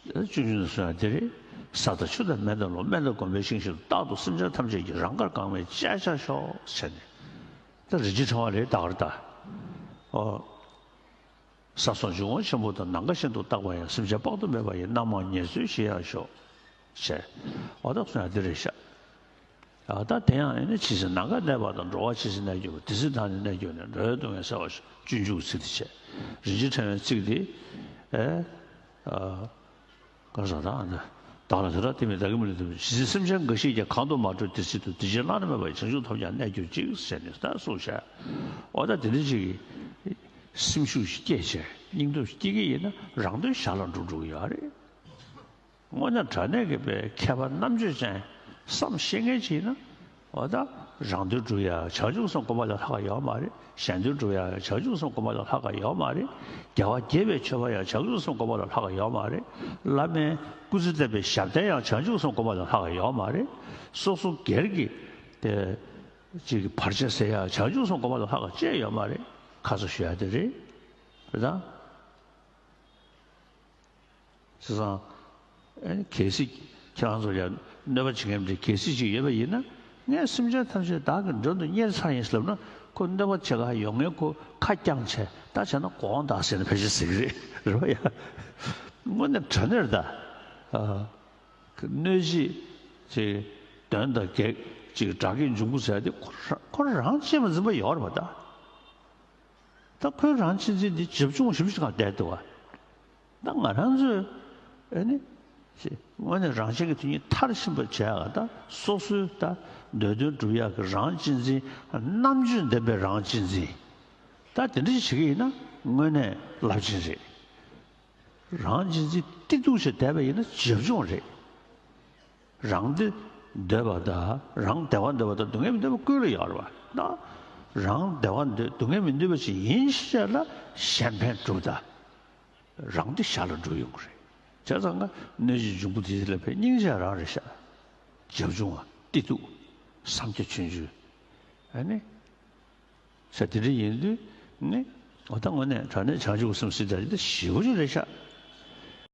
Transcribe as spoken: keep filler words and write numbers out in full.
སྤྱོད་འཇུག་ནས་གསུངས་ཡ་དེ་རེད། ས་དང་ཆུ་དང་མེ་དང་རླུང་སྨན་དང་སྒོམ་པའི་ཤིང་བཞིན་དུ། རྟག་ཏུ་སེམས་ཅན་ཐམས་ཅད་ཀྱི་རང་དགར་གང་བའི་བཅད་བྱ་ཤོག་ཟེར་ནས། ད་རིན་ཆེན་ཕྲེང་བ་རེད་ད་གར་ད། ཨོ། ས་སོགས་འབྱུང་བ་ཆེན་པོ་དང་། ནམ་མཁའ་བཞིན་དུ་རྟག་པ་ཡང་། སེམས་ཅན་དཔག་ཏུ་མེད་པ་ཡི། རྣམ་མང་ཉེར་འཚོའི་གཞི་ཡང་ཤོག་ཟེར། འོ་ད་གསུངས་ཡ་དེ་རེད་ཤག་ཨ་ད་དེ་ཡང་ཨེ་ནི་ཇི་སྲིད་ནམ་མཁའ་གནས་པ་དང་། འགྲོ་བ་ཇི་སྲིད་གནས་གྱུར་པ། དེ་སྲིད་བདག་ནི་གནས་གྱུར་ནས། འགྲོ་བའི་སྡུག་བསྔལ་སེལ་བར་ཤོག་སྤྱོད་འཇུག་ཚིག་དེ་བྱས། རིན་ཆེན་ཕྲེང་བའི་ཚིག་དེ་ཨེ་ཨ་གང་ཟག་དང་། བདག་ལ་དེ་དག་སྟེ་མི་བདག་གི་མི་ལུས་འདོད་པ། ཇི་སྲིད་སེམས་ཅན་འགའ་ཞིག་ཀྱང་། གང་དུ་མ་གྲོལ་དེ་སྲིད་དུ། དེ་ཕྱིར་བླ་ན་མེད་པ་ཡི། བྱང་ཆུབ་ཐོབ་ཀྱང་གནས་གྱུར་ཅིག་ཟེར་ནས་ད་གསུངས་བྱས། འོ་ད་དེ་འདྲ་ཅིག་གི་སེམས་ཤུགས་ཤིག་སྐྱེས་བྱས། སྙིང་སྟོབས་ཤིག་སྐྱེ་གི་ཡིན་ན། རང་དོན་ཞར་ལ་འགྲུབ་འགྲོ་གི་ཡོད་རེད། དངོས་གནས་དྲང་གནས་ཀྱི་པའི་མཁས་པ་རྣམ་དཔྱོད་ཅན་བསམ་ཤེས་མཁན་ཅིག་ཡིན་ན། འོ་ད་རང་དོན་སྒྲུབ་ཡ་བྱང་ཆུབ་སེམས་སྒོམ་པ་ལས་ལྷག་ག་ཡོད་མ་རེད། གཞན་དོན་སྒྲུབ་ཡ་བྱང་ཆུབ་སེམས་སྒོམ་པ་ལས་ལྷག་ག་ཡོད་མ་རེད། རྒྱལ་བ་དགྱེས་པའི་མཆོད་པ་ཡང་བྱང་ཆུབ་སེམས་སྒོམ་པ་ལས་ལྷག་ག་ཡོད་མ་རེད། བླ་མའི་སྐུ་ཚེ་བརྟན་པའི་ཞབས་བརྟན་ཡང་བྱང་ཆུབ་སེམས་སྒོམ་པ་ལས་ལྷག་ག་ཡོད་མ་རེད། སོ་སོ་སྒེར་གྱི་དེ་ཅིག་བར་ཆད་སེལ་ཡ་བྱང་ཆུབ་སེམས་སྒོམ་པ་ལས་ལྷག་ག་ཅི་ཡང་ཡོད་མ་རེད། ཁ་སང་ཞུ་ཡ་དེ་རེད། རེད་དང་། བྱས་ཙང་། ཨེ་ནི་གལ་སྲིད་ཁྱེད་རང་ཚོ་ཡང་གནོད་པ་བྱེད་མཁན་འདྲ་གལ་སྲིད་ཅིག་ཡོད་པ་ཡིན་ན། ངས་སེམས་ཅན་ཐམས་ཅད་བདག་གི་མགྲོན་དུ་གཉེར་ཚར་ཡིན་ཟེར་ལབ་ན། ཁོ་གནོད་པ་བྱེད་ག་ཡོང་མཁན་ཁོ་ཁ་རྐྱང་བྱས། ད་བྱས་ན་དགོངས་དག་ཟེར་ནས་ཕལ་ཆེར་ཟེར་གི་རེད། རེད་པ་ཡ། དངོས་གནས་དྲང་གནས་རེད་ད། ཨ། གནོད་བྱེད་ཅིག་གདོན་དང་བགེགས་ཅིག་དགྲ་བགེགས་འབྱུང་པོ་ཟེར་ཡ་དེ་ཁོ་རང་ཁོ་རང་གཅེས་པར་འཛིན་པ་ཡོད་རེད་པ་ད། ད་ཁོའི་རང་གཅེས་འཛིན་འདི་བྱབ་ཆུང་ཞིབ་ཞིག་གང་བསྡད་འདུག་བ། ད་ང་རང་ཚོས་ཨེ་ནི་ཅི་དངོས་གནས་རང་གཅེས་ཀྱི་དོན་སྙིང་མཐར་ཕྱིན་པ་བྱས་པ་ད་སོ་སོའི་ད་འདོད་དོན་སྒྲུབ་ཡག་གི་རང་གཅེས་འཛིན། རྣམ་དཔྱོད་ལྡན་པའི་རང་གཅེས་འཛིན། ད་དེ་འདྲ་ཞིག་བྱེད་ཀྱི་ཡིན་ན་དངོས་གནས་རླབས་ཆེན་རེད། རང་གཅེས་འཛིན་ཏིག་ཏུ་ཞིག་བསྡད་པ་ཡིན་ན་བྱབ་ཆུང་རེད། རང་བདེ་འདོད་པ་དང་། རང་བདེ་བ་འདོད་པ་དང་སྡུག་བསྔལ་མི་འདོད་པ་ཀུན་ལ་ཡོད་རེད་པ། ད་རང་བདེ་བ་འདོད་སྡུག་བསྔལ་མི་འདོད་པ་ཞིག་ཡིན་ཤེས་ལ་གཞན་ཕན་སྒྲུབ་དང་། རང་བདེ་ཞར་ལ་འགྲུབ་ཡོང་གི་རེད། བྱས་ཙང་ང་གནོད་བྱེད་འབྱུང་པོ་དེ་ལ་ཕན་སྙིང་རྗེ་རང་རེད་ཤག་བྱབ་ཆུང་བ་ཏིག་ཏུ་བསམ་རྒྱ་ཆུང་ཆུང་། ཨ་ནི། ས་དེ་འདྲ་ཡིན་དུས་ནི། འོ་ད་དངོས་གནས་དྲང་གནས་བྱང་ཆུབ་སེམས་ཟེར་ཡ་དེ་ཞེ་པོ་ཅིག་རེད་ཤག